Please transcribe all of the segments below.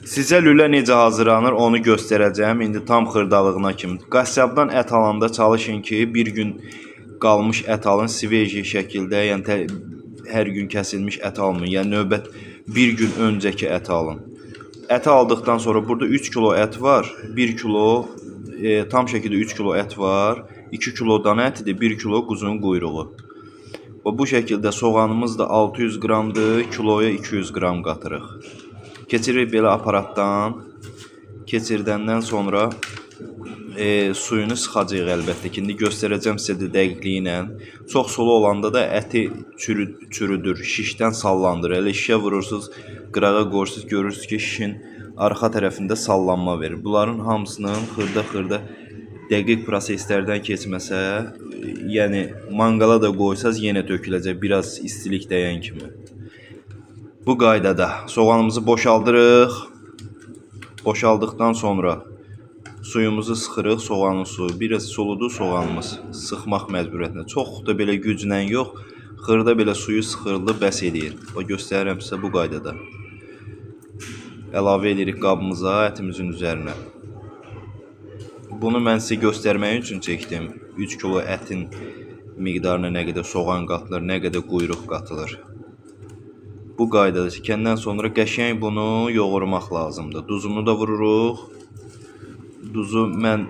Sizə lülə necə hazırlanır onu göstərəcəm. İndi tam xırdalığına kimi. Qəssabdan ət alanda çalışın ki, bir gün qalmış ət alın, sveji şəkildə, yəni hər gün kəsilmiş ət almayın. Yəni növbət bir gün öncəki ət alın. Əti aldıqdan sonra burada 3 kilo ət var. 1 kilo tam şəkildə 3 kilo ət var. 2 kilo dana ətidir, 1 kilo quzunun quyruğu. Və bu şəkildə soğanımız da 600 qramdır, kiloya 200 qram qatırıq. Keçiririk belə aparatdan. Keçirdəndən sonra suyunu sıxacağıq əlbəttə ki. İndi göstərəcəm sizə də dəqiqliyi ilə. Çox sulu olanda da əti çürüdür, şişdən sallandırır. Elə şişə vurursunuz, qırağa qoyursunuz, görürsünüz ki, şişin arxa tərəfində sallanma verir. Bunların hamısının xırda-xırda dəqiq proseslərdən keçməsə, yəni manqala da qoysaz yenə töküləcək biraz istilik dəyən kimi. Bu qaydada soğanımızı boşaldırıq. Boşaldıqdan sonra suyumuzu sıxırıq, soğanın suyu. Biraz suludur soğanımız. Sıxmaq məcburiyyətində. Çox da belə güclə yox, xırda belə suyu sıxıldı, bəs eləyir. Bax göstərirəm sizə bu qaydada. Əlavə edirik qabımıza, ətimizin üzərinə. Bunu mən sizə göstərmək üçün çəkdim. 3 kilo ətin miqdarına nə qədər soğan qatılır, nə qədər quyruq qatılır. Bu qaydada çəkəndən sonra qəşəng bunu yoğurmaq lazımdır. Duzunu da vururuq. Duzu mən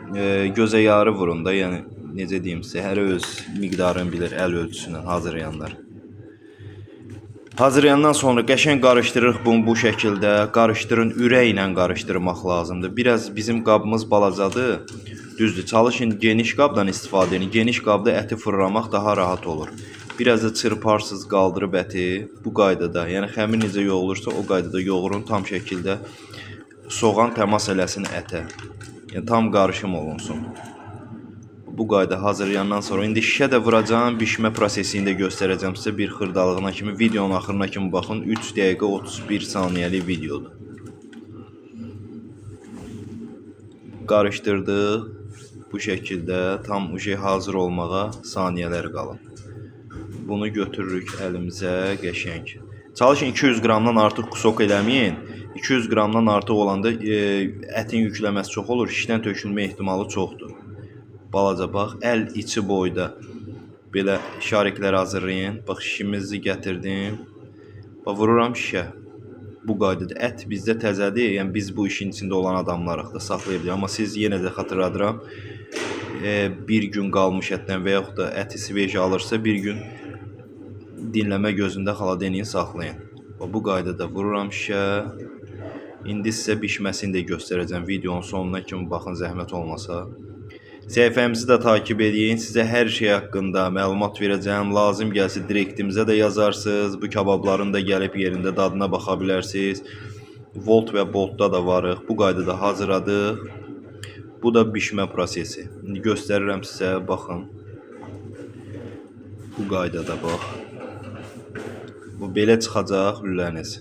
gözə yarı vurun da, yəni necə deyim sizə, hər öz miqdarını bilir əl ölçüsünə hazırlayanlar. Hazırlayandan sonra qəşəng qarışdırırıq bunu bu şəkildə. Qarışdırın, ürəklə qarışdırmaq lazımdır. Biraz bizim qabımız balacadır. Düzdür, çalışın geniş qabdan istifadə edin. Geniş qabda əti fırlamaq daha rahat olur. Biraz da çırparsınız qaldırıb əti bu qaydada. Yəni xəmir necə yoğurulursa o qaydada yoğurun tam şəkildə. Soğan təmas eləsin ətə. Yəni tam qarışım olunsun. Bu qayda hazırlayandan sonra indi şişə də vuracağam, bişmə prosesini də göstərəcəm sizə bir xırdalığına kimi. Videonun axırına kimi baxın. 3 dəqiqə 31 saniyəlik videodur. Qarışdırdıq. Bu şəkildə tam uje hazır olmağa saniyələr qalın. Bunu götürürük əlimizə qəşəng. Çalışın 200 qramdan artıq kusok eləməyin. 200 qramdan artıq olanda ətin yükləməsi çox olur, şişdən tökülmə ehtimalı çoxdur. Balaca bax, əl içi boyda belə şariklər hazırlayın. Bax şişimizi gətirdim. Bax vururam şişə. Bu qaydada ət bizdə təzədir. Yəni biz bu işin içində olan adamlarıq da saxlaya bilirik. Amma siz yenə də xatırladıram. Bir gün qalmış ətdən və yaxud da əti sveji alırsa bir gün dinləmə gözündə xaladenin saxlayın. Bax, bu qaydada vururam şişə. İndi sizə bişməsini də göstərəcəm. Videonun sonuna kimi baxın zəhmət olmasa. Səhifəmizi də takip edin. Sizə hər şey haqqında məlumat verəcəm. Lazım gəlsə direktimizə də yazarsınız. Bu kababların da gəlib yerində dadına baxa bilərsiniz. Volt və Boltda da varıq. Bu qaydada hazırladıq. Bu da bişmə prosesi. İndi göstərirəm sizə, baxın. Bu qaydada bax. Bu belə çıxacaq lüləniz.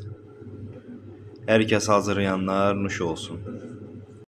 Hər kəs hazırlayanlar nuş olsun.